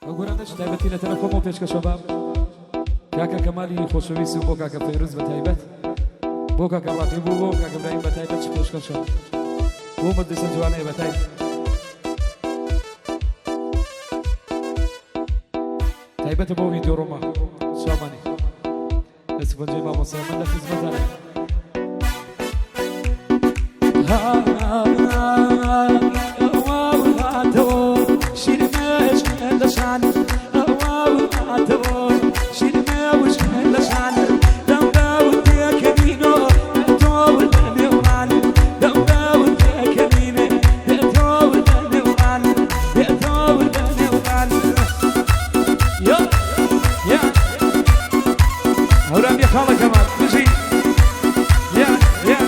ئەو گۆرانەش تایبەتی لە تەرەف خۆمەوە پێشکەشە بە کاکە کەمالی خۆشەویست و بۆ کاکە فەیروز بە تایبەت، بۆ کاکە ڕاقیب و بۆ کاکە برایم بە تایبەت پێشکەشە بۆ مەجلیسە جوانەیە بە تایبەت. تایبەتە بۆ ڤیدیۆ ڕۆما سوامانی دەست پەنجەی مامۆستا من لە خزمەتانە. هەورامی خاڵەکەمان بژی. یا یا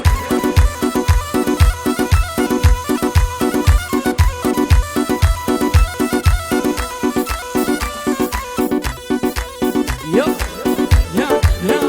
یا یا یا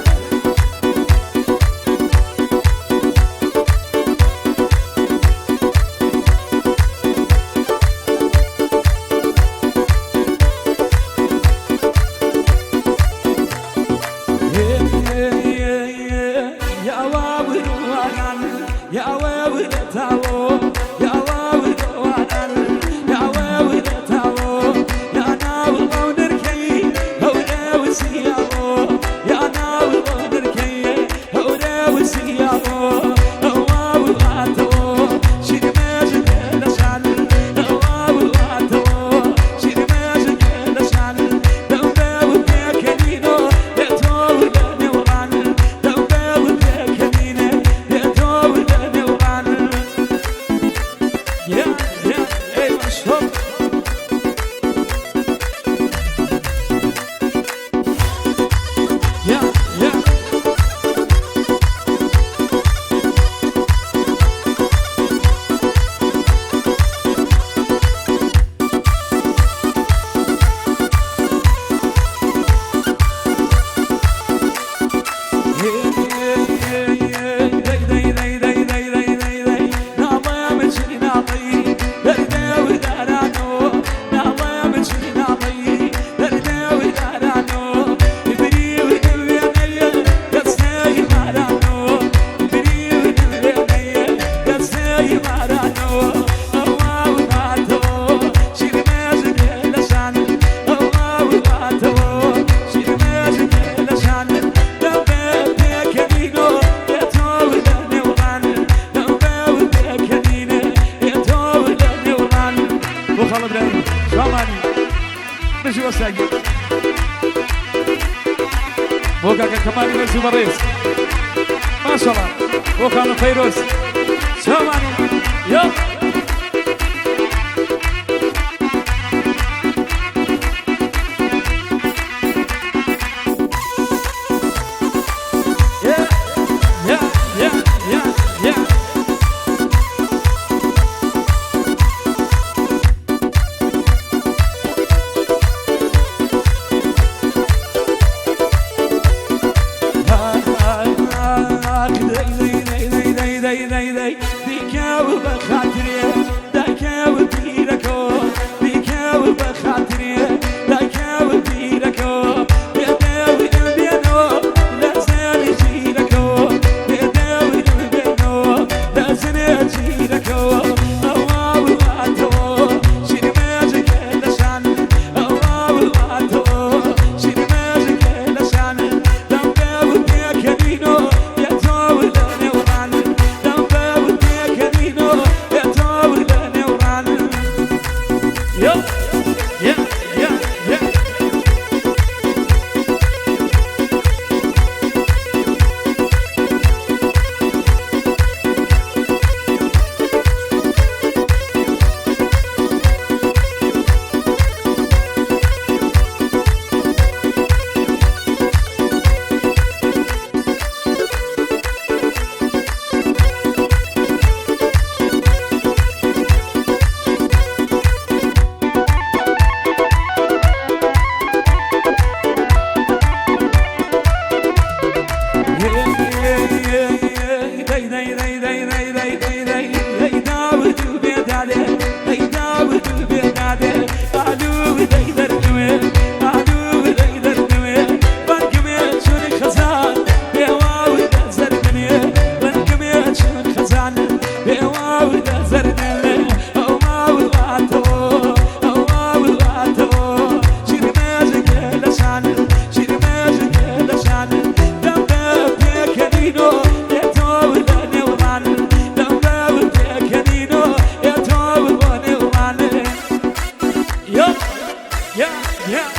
بۆ کاکە کەمالی بەرز و بەڕێز، ماشەڵا بۆ خانم فەیرۆز سامانی یا. Yeah, yeah, yeah, yeah, yeah. Yeah, yeah.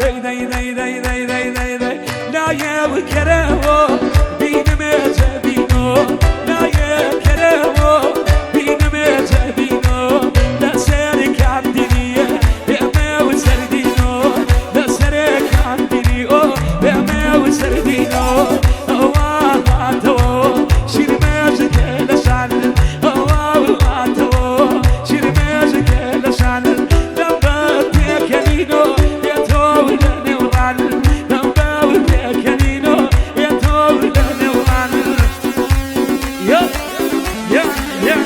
دەی دەی دەی دەی دەی دەی دەی دەی نایە وکەرەوە بینمێ جەبینۆ نایە کەرەوە بینمێ جەبینۆ لەسەر کاندینیە بێمە و سەردینۆ لەسەر کاندینی ئۆ بێمە و سەردینۆ ئەوە هاتەوە شیرمێژکە لە شان ئەوە هاتەوە شیرمێژکە لە شان لەم بە پێکەنینۆ Yeah, yeah.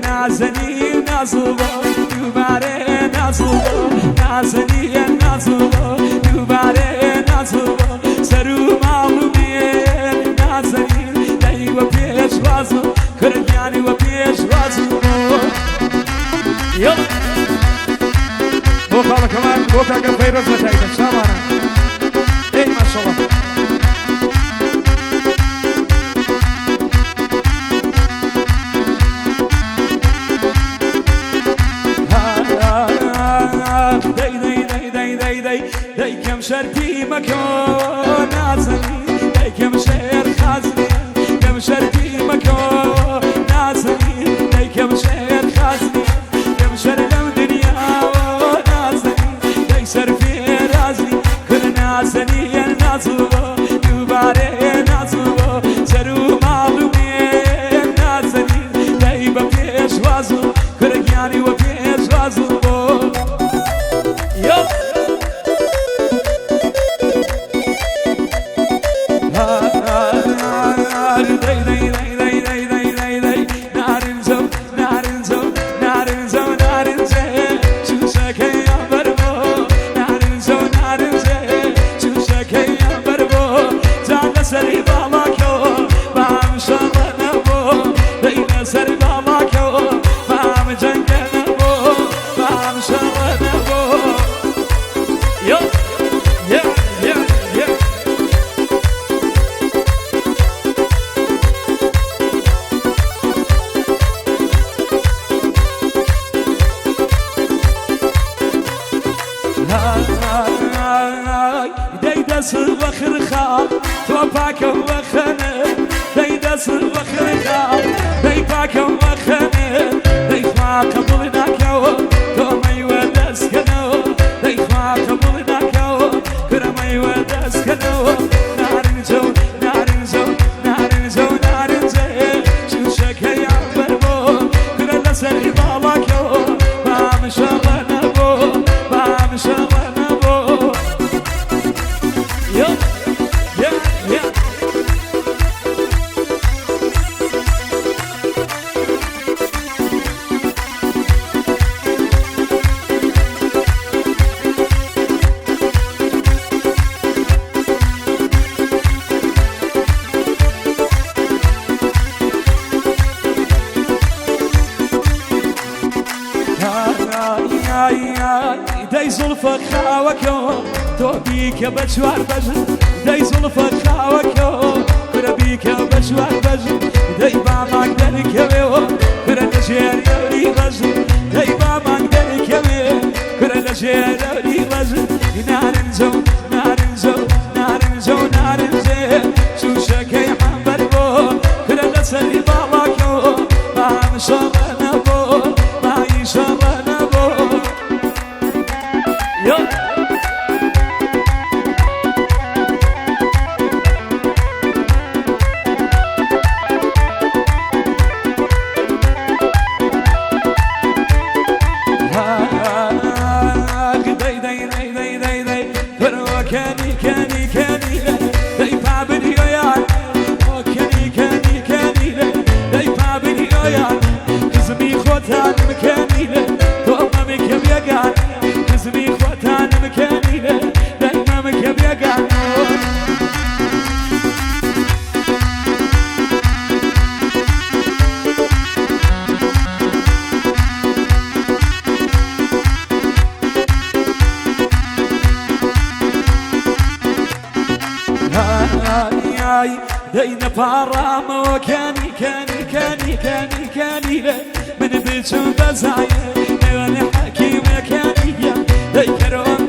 نازنین نازوبا دوباره نازوبا نازنین نازوبا دوباره نازوبا سرو معلومیه نازنین دای و پیش وازو کردیانی و پیش وازو یلا بۆ خاڵەکەمان بۆ کاکە فەیرۆز بە تایبەت شامانە ئەی ماشەڵڵا. دەی دەی دەی دەی دەی دەی دەیکەم شەرتی مەکۆ نازنین دەیکەم شێر خازنی دەم شەرتی مەکۆ نازنین دەیکەم شێر خازنی دەم شەر لەم دنیاوە نازنین دەی سەرفێرازنی کورە نازنین نازووە دووبارە نازووە سەر و ماڵومێ نازنین دەی بە پێشوازوو کورە گیانی وە پێشوازوو بۆ. Yo. دەی دەی دەی دەی دەی دەی دەی دەی نارنجە نارنجە نارنجە نارنجە شوشەکەی بەربۆ نارنجە نارنجە شوشەکەی بەربۆ جا لەسەری باڵاکەوە بام شەڕە نەبۆ دەی لەسەر باڵاکەوە بام جەنگە نەبۆ بام شەڕە نەبۆ. Yo, yeah, yeah, yeah. دەی دەست وەخرخا تۆ پاکە وەخەنە دەی دەست وەخرخا دەی پاکە وەخەنە دەی خوا قبوڵ ناکەوە تۆ مەیوە دەستکەنەوە دەی خوا قبوڵ ناکەوە کورە مەیوە دەستکەنەوە نارنجە و نارنجە و نارنجە و نارنجە شوشەکەیان بەربۆ کورە لەسەری باڵاکەوە بام شەڕە نەبۆ بام شەڕە نەبۆ. Yo, yeah, yeah. دەی زوڵفە خاوەکەوە تۆ بیکە بە چوار بەژن دەی زوڵفە خاوەکەوە کورە بیکە بە چوار بەژن دەی بامانگ دەرکەوێەوە کورە لەژێر ئەوری ڕەژن دەی بامانگ دەرکەوێ کورە لەژێر ئەوری ڕەژن نارنجە و نارنجە و نارنجە و نارنجە شوشەکەی حەمبەر بۆ کورە لەسەری باڵاکەوە بام شەڕە نەبۆ بای شەڕە نەبۆ. Yo. ئای دەی نەپاڕامەوە کانی کانی کانی کانی کانی لێ من بچم بەزایە نێوانە حەکیمەکانی دەی کەرۆ.